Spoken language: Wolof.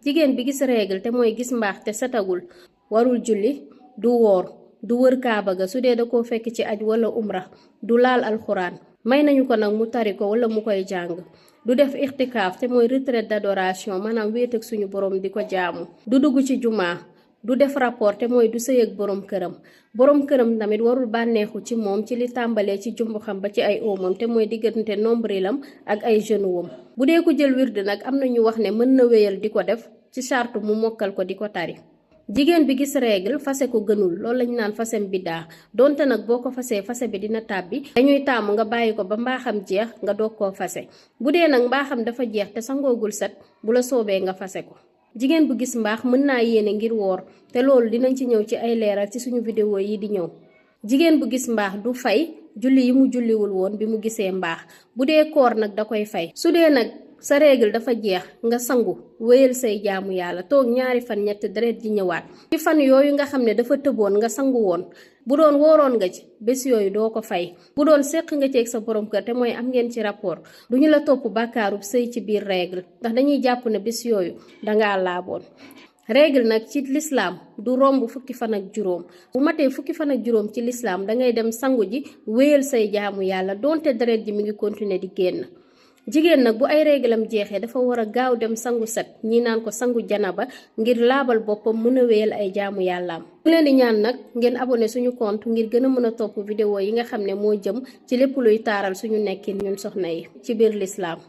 jigéen bi gis règle te mooy gis mbaax te setagul warul julli, du woor, du wër kaaba ga su dee da koo fekk ci aj wala umra, du laal alxuraan. may nañu ko nag mu tari ko wala mu koy jàng. du def ixtikaaf te mooy retraite d'adoration maanaam wéet ak suñu borom di ko jaamu. du dugg ci jumaa. du def rapport te mooy du sëy ak borom këram. borom këram tamit warul bànneexu ci moom ci li tàmbalee ci jumbuxam ba ci ay oomam te mooy diggante nombrilam ak ay genou wam. bu dee ko jël wird nag am na ñu wax ne mën na wéyal di ko def ci charte mu mokkal ko di ko tari. jigéen bi gis règle fase ko gënul loolu lañu naan fasem biddaa donte nag boo ko fasee fase bi dina tàbbi dañuy taamu nga bàyyi ko ba mbaaxam jeex nga doog koo fase. bu dee nag mbaaxam dafa jeex te sangoogul set bu la soobee nga fase ko. jigéen bu gis mbaax mën naa yéene ngir woor te loolu dinañ ci ñëw ci ay leeral ci suñu vidéo yi di ñëw. jigéen bu gis mbaax du fay julli yi mu julliwul woon bi mu gisee mbaax. bu dee koor nag da koy fay. su dee nag sa règle dafa jeex nga sangu wéyal say jaamu yàlla toog 2 fan 3 deret ji ñëwaat. ci fan yooyu nga xam ne dafa tëboon nga sangu woon bu doon wooroon nga ci bés yooyu doo ko fay. bu doon séq nga ceeg sa borom kër te mooy am ngeen ci rapport duñu la topp bàkkaarub sëy ci biir règle ndax dañuy jàpp ne bés yooyu dangaa laaboon. règle nag ci lislaam du romb 10 fan ak juróom bu matee 10 fan ak juróom ci lislaam dangay dem sangu ji wéyal say jaamu yàlla donte deret ji mi ngi continuer di génn. jigéen nag bu ay réglam jeexee dafa war a gaaw dem sangu set ñi naan ko sangu janaba ngir laabal boppam mën a wéyal ay jaamu yàllaam. mu leen di ñaan nag ngeen abonné suñu compte ngir gën a mën a topp vidéo yi nga xam ne moo jëm ci lépp luy taaral suñu nekkin ñun soxna yi ci biir lislaam.